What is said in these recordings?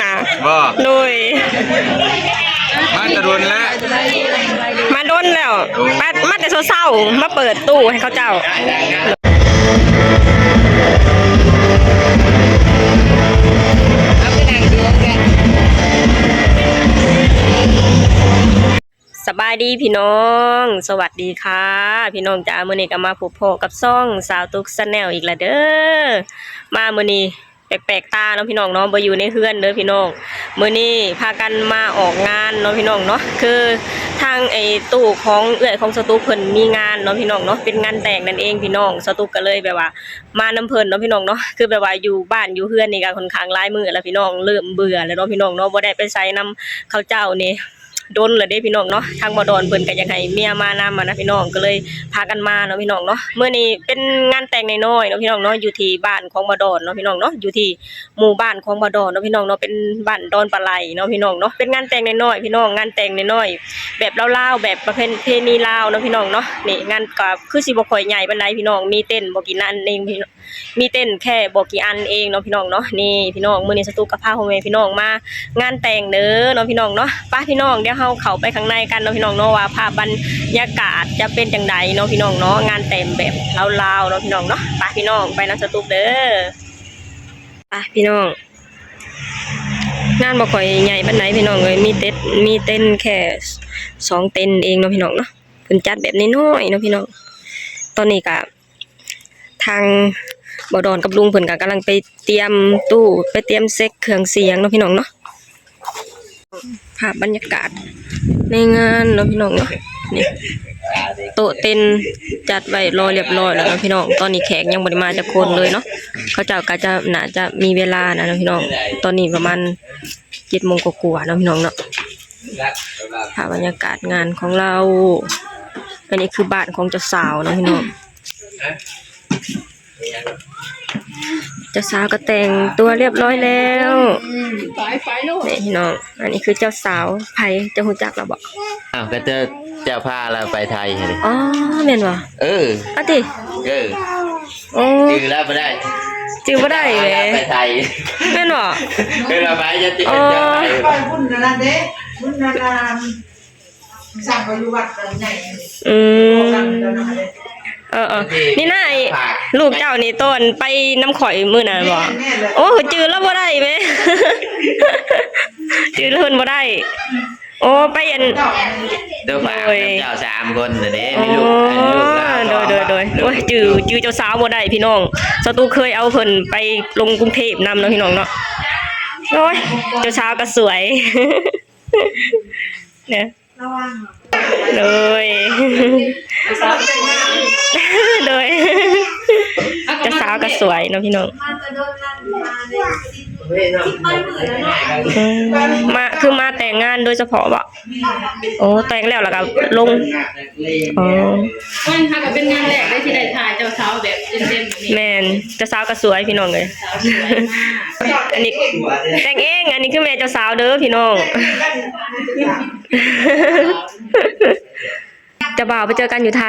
ນະ ບໍ່ ໂດຍ ມາແຕ່ດົນແລ້ວ ມາດົນແລ້ວ ໂອ້ ມາ ມາແຕ່ເຊົ້າໆ ມາເປີດຕູ້ໃຫ້ເຂົາເຈົ້າ. ສະບາຍດີພີ່ນ້ອງ ສະຫວັດດີຄ່ະພີ່ນ້ອງຈ້າ. ມື້ນີ້ກໍມາພົບພໍ້ກັບຊ່ອງສາວຕຸກ Channel ອີກແລ້ວເດີ. ມາມື້ນີ້ແປກໆຕາເນາະພີ່ນ້ອງເນາະ ບໍ່ຢູ່ໃນເຮືອນເດີພີ່ນ້ອງ. ມື້ນີ້ພາກັນມາອອກງານເນາະພີ່ນ້ອງເນາະ ຄືທາງໄອ້ຕູ້ຂອງເອື້ອຍຂອງສາວຕຸກເພິ່ນມີງານເນາະພີ່ນ້ອງເນາະ ເປັນງານແຕ່ງນັ້ນເອງພີ່ນ້ອງ. ສາວຕຸກກໍເລີຍແບບວ່າມານຳເພິ່ນເນາະພີ່ນ້ອງເນາະ ຄືແບບວ່າຢູ່ບ້ານຢູ່ເຮືອນນີ້ກໍຄ່ອນຂ້າງຫຼາຍມື້ແລ້ວພີ່ນ້ອງ ເລີ່ມເບື່ອແລ້ວເນາະພີ່ນ້ອງເນາະ ບໍ່ໄດ້ໄປໃສນຳເຂົາເຈົ້ານີ້ ດົນແລ້ວເດ້ພີ່ນ້ອງເນາະ. ທາງບໍ່ດອນເພິ່ນກໍຢາກໃຫ້ເມຍມານຳຫັ້ນນະພີ່ນ້ອງ ກໍເລີຍພາກັນມາເນາະພີ່ນ້ອງເນາະ. ມື້ນີ້ເປັນງານແຕ່ງນ້ອຍໆເນາະພີ່ນ້ອງເນາະ ຢູ່ທີ່ບ້ານຂອງບໍ່ດອນເນາະພີ່ນ້ອງເນາະ ຢູ່ທີ່ໝູ່ບ້ານຂອງບໍ່ດອນເນາະພີ່ນ້ອງເນາະ ເປັນບ້ານດອນປາໄຫຼເນາະພີ່ນ້ອງເນາະ. ເປັນງານແຕ່ງນ້ອຍໆພີ່ນ້ອງ ງານແຕ່ງນ້ອຍໆແບບລາວໆ ແບບປະເພ ເພນີລາວເນາະພີ່ນ້ອງເນາະ. ນີ້ງານກໍຄືຊິບໍ່ຄ່ອຍໃຫຍ່ປານໃດພີ່ນ້ອງ ມີເຕັນບໍ່ກີ່ອັນເອງພີ່ນ້ອງ ມີເຕັນແຄ່ບໍ່ກີ່ອັນເອງເນາະພີ່ນ້ອງເນາະ. ນີ້ພີ່ນ້ອງ ມື້ນີ້ສາວຕຸກກໍພາພໍ່ແມ່ພີ່ນ້ອງມາງານແຕ່ງເດີເນາະພີ່ນ້ອງເນາະ. ໄປພີ່ນ້ອງ ດຽວເຮົາເຂົ້າໄປຂ້າງໃນກັນເນາະພີ່ນ້ອງເນາະ ວ່າພາບບັນຍາກາດຈະເປັນຈັ່ງໃດເນາະພີ່ນ້ອງເນາະ ງານແຕ່ງແບບລາວໆເນາະພີ່ນ້ອງເນາະ. ໄປພີ່ນ້ອງ ໄປນຳສາວຕຸກເດີ. ໄປພີ່ນ້ອງ ງານບໍ່ຄ່ອຍໃຫຍ່ປານໃດພີ່ນ້ອງເອີຍ ມີເຕັນ ມີເຕັນແຄ່ສອງເຕັນເອງເນາະພີ່ນ້ອງເນາະ. ເພິ່ນຈັດແບບນ້ອຍໆເນາະພີ່ນ້ອງ. ຕອນນີ້ກະ ທາງບໍ່ດອນກັບລຸງເພິ່ນກໍກຳລັງໄປຕຽມຕູ້ ໄປຕຽມເຊັກເຄື່ອງສຽງເນາະພີ່ນ້ອງເນາະ. ພາບບັນຍາກາດໃນງານເນາະພີ່ນ້ອງເນາະ ນີ້ໂຕະເຕັນຈັດໄວ້ລໍຮຽບຮ້ອຍແລ້ວເນາະພີ່ນ້ອງ. ຕອນນີ້ແຂກຍັງບໍ່ໄດ້ມາຈັກຄົນເລີຍເນາະ ເຂົາເຈົ້າກໍຈະ ໜ້າຈະມີເວລານະເນາະພີ່ນ້ອງ. ຕອນນີ້ປະມານ ເຈັດໂມງກວ່າໆເນາະພີ່ນ້ອງເນາະ. ພາບບັນຍາກາດງານຂອງລາວ ອັນນີ້ຄືບ້ານຂອງເຈົ້າສາວເນາະພີ່ນ້ອງ. ເຈົ້າສາວກໍແຕ່ງຕົວຮຽບຮ້ອຍແລ້ວ ນີ້ພີ່ນ້ອງ. ອັນນີ້ຄືເຈົ້າສາວ ໃຜ ເຈົ້າຮູ້ຈັກລາວບໍ່? ອ້າວ ກໍເຈົ້າ ເຈົ້າພາລາວໄປໄທຫັ້ນເດ. ອໍ ແມ່ນບໍ່? ເອີ ອາຕິ ເອີ ໂອ້ ຈື່ລາວບໍ່ໄດ້ ຈື່ບໍ່ໄດ້ເວີຍ ໄປໄທ ແມ່ນບໍ່? ເອີ ລາວໄປຈະຕິດ ອໍ ໄປບຸນນັ້ນເດ້ ບຸນນັ້ນ ສ້າງໄປຢູ່ວັດໃຫຍ່ ອືມ ເອີໆ ນີ້ນາ ລູກເຈົ້ານີ້ຕອນໄປນຳຂ້ອຍມື້ນັ້ນບໍ່? ແມ່ນໆ ໂອ້ ຈື່ລາວບໍ່ໄດ້ເວີຍ ຈື່ລາວເພິ່ນບໍ່ໄດ້. ໂອ້ ໄປອັນ ໂດຍ ເຈົ້າສາມຄົນນະເດ້ ມີລູກ ອໍ ລູກລາວ ໂດຍໆໆ ໂອ້ຍ ຈື່ ຈື່ເຈົ້າສາວບໍ່ໄດ້ພີ່ນ້ອງ. ສາວຕຸກເຄີຍເອົາເພິ່ນໄປລົງກຸງເທບນຳເນາະພີ່ນ້ອງເນາະ. ໂອ້ຍ ເຈົ້າສາວກໍສວຍ ເນາະ ລະວັງ ໂດຍ ໂດຍ ເຈົ້າສາວກໍສວຍເນາະພີ່ນ້ອງ. ມາແຕ່ດົນນັ້ນ ມາໄດ້ສິບ ສິບປາຍມື້ແລ້ວເນາະ ອືມ ມາ ຄືມາແຕ່ງງານໂດຍສະເພາະບໍ່? ໂອ້ ແຕ່ງແລ້ວ ແລ້ວກໍລົງ ອໍ ໂອ້ຍ ຫາກໍເປັນງານແລກເດ້ທີ່ໄດ້ຖ່າຍເຈົ້າສາວແບບເຕັມໆແບບນີ້. ແມ່ນ ເຈົ້າສາວກໍສວຍພີ່ນ້ອງເອີຍ ສາວສວຍມາກ. ອັນນີ້ແຕ່ງເອງ ອັນນີ້ຄືແມ່ເຈົ້າສາວເດີພີ່ນ້ອງ. ເຈົ້າບ່າວໄປເຈີກັນຢູ່ໄທ?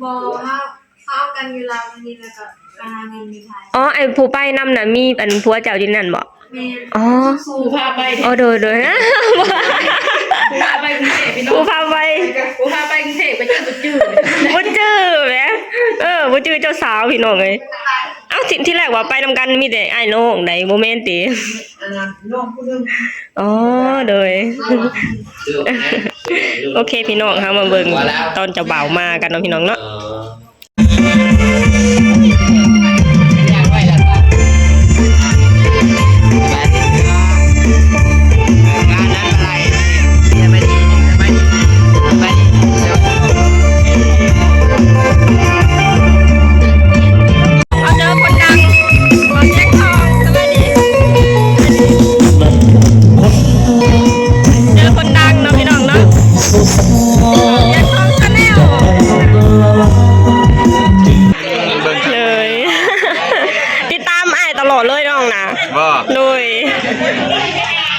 ບໍ່ ເຮົາ ເຮົາກັນຢູ່ລາວນີ້ ແລ້ວກໍໄປຫາເງິນຢູ່ໄທ. ອໍ ໄອ້ຜູ້ໄປນຳນະ ມີອັນຜົວເຈົ້າຢູ່ນັ້ນບໍ່? ແມ່ນ ອໍ ຜູ້ພາໄປ ອໍ ໂດຍໆ ຜູ້ພາໄປກຸງເທບພີ່ນ້ອງ ຜູ້ພາໄປ ຜູ້ພາໄປກຸງເທບກໍຈື່ບໍ່ຈື່ ບໍ່ຈື່ແໝ ເອີ ບໍ່ຈື່ເຈົ້າສາວພີ່ນ້ອງເອີຍ. ເອົ້າ ທີ ທີແລກວ່າໄປນຳກັນມີແຕ່ອ້າຍນ້ອງໃດ ບໍ່ແມ່ນຕິ? ອັນນັ້ນນ້ອງຜູ້ໜຶ່ງ ອໍ ໂດຍ ໂອເຄພີ່ນ້ອງ ເຮົາມາເບິ່ງຕອນເຈົ້າບ່າວມາກັນເນາະພີ່ນ້ອງເນາະ. ເຮົາເຈີຄົນດັງ ບ່າວແຈກທອງ ສະບາຍດີ ເຈີຄົນດັງເນາະພີ່ນ້ອງເນາະ ບ່າວແຈກທອງ Channel ເລີຍ ຕິດຕາມອ້າຍຕະຫຼອດເລີຍນ້ອງນະ ບໍ່ ໂດຍ.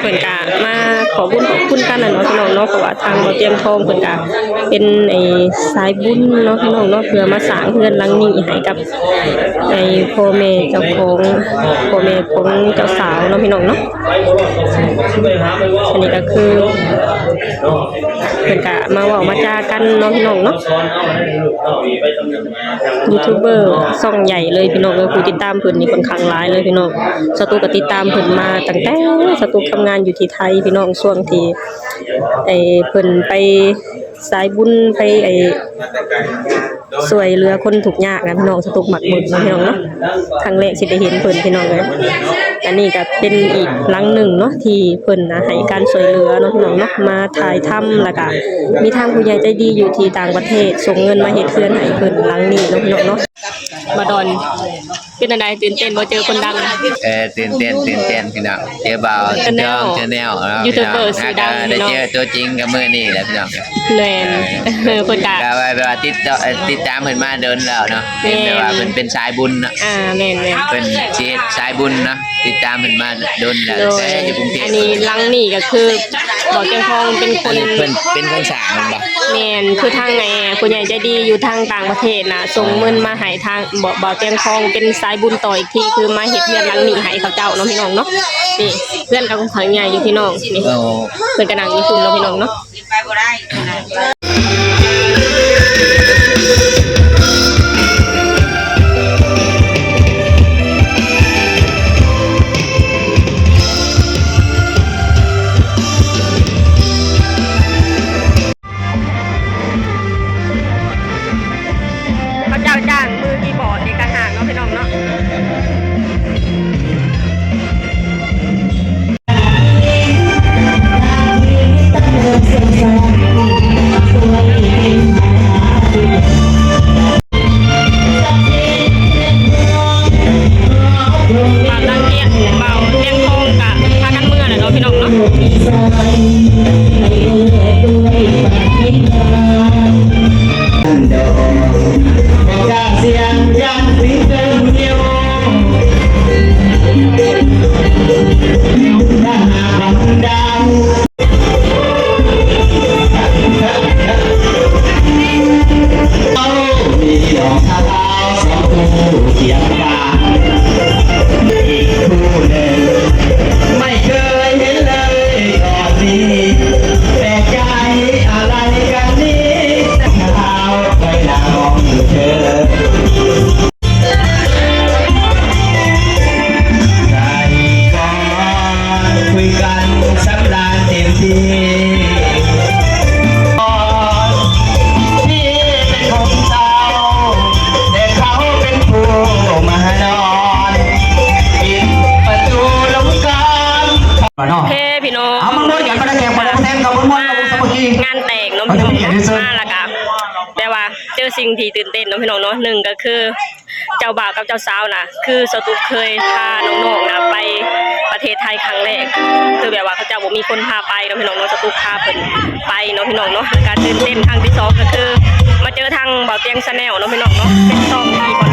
ເພິ່ນກະມາຂໍບຸນຂອບຄຸນກັນນະເນາະ ພີ່ນ້ອງເນາະ ເພາະວ່າທາງບໍ່ຕຽງທອງເພິ່ນກະເປັນໄອ້ສາຍບຸນເນາະ ພີ່ນ້ອງເນາະ ເພື່ອມາສ້າງເຮືອນຫຼັງນີ້ໃຫ້ກັບໄອ້ພໍ່ແມ່ເຈົ້າຂອງ ພໍ່ແມ່ຂອງເຈົ້າສາວເນາະ ພີ່ນ້ອງເນາະ. ອັນນີ້ກໍຄືເພິ່ນກະມາເວົ້າມາຈາກັນເນາະ ພີ່ນ້ອງເນາະ. ຢູທູບເບີຊ່ອງໃຫຍ່ເລີຍພີ່ນ້ອງເອີຍ ຜູ້ຕິດຕາມເພິ່ນນີ້ຂ້ອນຂ້າງຫຼາຍເລີຍພີ່ນ້ອງ. ສາວຕຸກກໍຕິດຕາມເພິ່ນມາຕັ້ງແຕ່ສາວຕຸກທຳງານຢູ່ທີ່ໄທພີ່ນ້ອງ ຊ່ວງທີ່ໄອ້ເພິ່ນໄປສາຍບຸນ ໄປໄອ້ຊ່ວຍເຫຼືອຄົນທຸກຍາກນະພີ່ນ້ອງ. ສາວຕຸກມັກເບິ່ງເນາະພີ່ນ້ອງເນາະ ຄັ້ງແລກທີ່ໄດ້ເຫັນເພິ່ນພີ່ນ້ອງເອີຍ. ອັນນີ້ກໍເປັນອີກຫຼັງໜຶ່ງເນາະ ທີ່ເພິ່ນນະໃຫ້ການຊ່ວຍເຫຼືອເນາະພີ່ນ້ອງເນາະ ມາຖ່າຍທຳ ແລ້ວກໍມີທາງຜູ້ໃຫຍ່ໃຈດີຢູ່ທີ່ຕ່າງປະເທດ ສົ່ງເງິນມາເຮັດເຮືອນໃຫ້ເພິ່ນຫຼັງນີ້ເນາະພີ່ນ້ອງເນາະ. ບ່າວດອນ ເປັນຈັ່ງໃດ ຕື່ນເຕັ້ນບໍ່ ເຈີຄົນດັງ? ເອີ ຕື່ນເຕັ້ນ ຕື່ນເຕັ້ນພີ່ນ້ອງ ເຈີບ່າວດອນ Channel ເນາະ ຢູທູບເບີຊື່ດັງ ໄດ້ເຈີຕົວຈິງກັບມື້ນີ້ແຫຼະພີ່ນ້ອງ. ແມ່ນ ເອີ ເພິ່ນກະ ກະວ່າແບບວ່າຕິດຕໍ່ ຕິດຕາມເພິ່ນມາດົນແລ້ວເນາະ ແມ່ນ ເຫັນແບບວ່າເພິ່ນເປັນສາຍບຸນເນາະ. ອ່າ ແມ່ນໆ ເພິ່ນຊິເຮັດສາຍບຸນເນາະ ຕິດຕາມເພິ່ນມາດົນແລ້ວ ແຕ່ຢູ່ກຸງເທບ. ອັນນີ້ຫຼັງນີ້ກໍຄືບ່າວຕຽງທອງເປັນຄົນ ເພິ່ນເປັນຄົນສ້າງແມ່ນບໍ່? ແມ່ນ ຄືທາງໄອ້ຜູ້ໃຫຍ່ໃຈດີຢູ່ທາງຕ່າງປະເທດນະ ສົ່ງເງິນມາໃຫ້ທາງ ບ່າວຕຽງທອງເປັນສາຍບຸນຕໍ່ອີກທີ ຄືມາເຮັດເຮືອນຫຼັງນີ້ໃຫ້ເຂົາເຈົ້າເນາະ ພີ່ນ້ອງເນາະ. ນີ້ເຮືອນກໍຂ້ອນຂ້າງໃຫຍ່ຢູ່ພີ່ນ້ອງ ນີ້ ເອີ ເພິ່ນກໍນັ່ງຢູ່ພຸ້ນເນາະ ພີ່ນ້ອງເນາະ. ເຂົາເຈົ້າຈ້າງມືຄີບອດອີກຕ່າງຫາກເນາະ ພີ່ນ້ອງເນາະ. ບ່າວຕາງກຽນ ບ່າວຕຽງທອງກະພາກັນເມືອແຫຼະເນາະ ພີ່ນ້ອງເນາະ. ໂອເຄ ພີ່ນ້ອງ ເອົາມາມ່ວນກັນ ມາແຕ່ງ ມາແຕ່ງກັບວົງສາມັກຄີ ງານແຕ່ງເນາະ ພີ່ນ້ອງເນາະ ມາແລ້ວກະແບບວ່າເຈີສິ່ງທີ່ຕື່ນເຕັ້ນເນາະ ພີ່ນ້ອງເນາະ. ໜຶ່ງກໍຄື ເຈົ້າບ່າວກັບເຈົ້າສາວນະ ຄືສາວຕຸກເຄີຍພານ້ອງໆນະໄປປະເທດໄທຄັ້ງແລກ ຄືແບບວ່າເຂົາເຈົ້າບໍ່ມີຄົນພາໄປເນາະ ພີ່ນ້ອງເນາະ ສາວຕຸກພາເພິ່ນໄປເນາະ ພີ່ນ້ອງເນາະ. ແລ້ວກະຕື່ນເຕັ້ນຄັ້ງທີສອງ ກໍຄືມາເຈີທາງບ່າວຕຽງ Channel ເນາະ ພີ່ນ້ອງເນາະ ເປັນຊ່ອງທີ່ບ່າວ